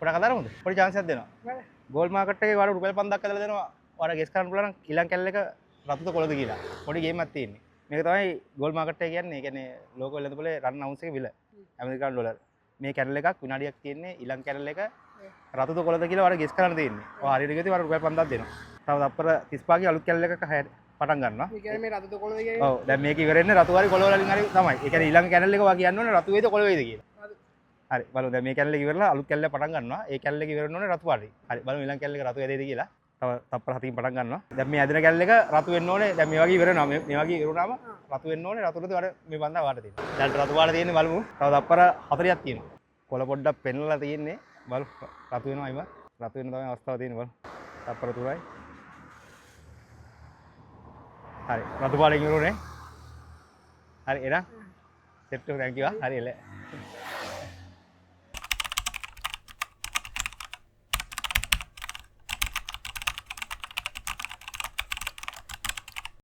පොඩක් අදාරමුද? පොඩි චාන්ස් එකක් දෙනවා. ගෝල්ඩ් මාකට් එකේ ඔයාලට රුපියල් 5000ක් ඇදලා දෙනවා. ඔයාලා ගෙස් කරන්න පුළුවන් නම් ඊළඟ කැලල එක රතුද කොළද කියලා. පොඩි ගේම් එකක් තියෙන්නේ. මේක තමයි ගෝල්ඩ් මාකට් එක කියන්නේ. ඒ කියන්නේ ලෝක වෙළඳපොලේ රන් අවුන්ස් එකේ මිල. ඇමරිකානු ඩොලර්. මේ කැලල එකක් විනාඩියක් තියෙන්නේ ඊළඟ කැලල එක රතුද කොළද කියලා ඔයාලා ගෙස් කරන්න තියෙන්නේ. ඔයා හරියට ගියොත් ඔයාලට රුපියල් 5000ක් දෙනවා. තව තප්පර 35කින් අලුත් කැලල එකක් පටන් ගන්නවා. ඒ කියන්නේ මේ රතුද කොළද කියන්නේ? ඔව්, දැන් මේක ඉවර වෙන්නේ රතු හරි කොළ වලින් හරි තමයි. ඒ කියන්නේ ඊළඟ කැලල එක ඔයා කියන්න ඕනේ රතු වේද කොළ වේද කියලා. හරි බලමු, දැන් මේ කැලල එක ඉවරලා අලුත් කැලල පටන් ගන්නවා. ඒ කැලල එක ඉවර වෙන්න ඕනේ රතු පාටයි. හරි බලමු ඊළඟ කැලල එක රතු ඇදේද කියලා. තව තප්පර 7කින් පටන් ගන්නවා. දැන් මේ ඇදෙන කැලල එක රතු වෙන්න ඕනේ. දැන් මේ වගේ ඉවර වෙනවා. මේ වගේ ඉවර වුණාම රතු වෙන්න ඕනේ. රතුටද අර මේ බන්දා වාට තියෙනවා. දැන් රතු පාට තියෙන්නේ බලමු. තව තප්පර 40ක් තියෙනවා. කොළ පොඩ්ඩක් පෙන්නලා තියෙන්නේ. බලමු රතු වෙනවා අයිම. රතු වෙන තමයි අවස්ථාව තියෙන්නේ බලමු. තප්පර 3යි. හරි රතු පාටෙන් ඉවර වුණේ. හරි එහෙනම් සෙට් එක thank you ආ. හරි එල.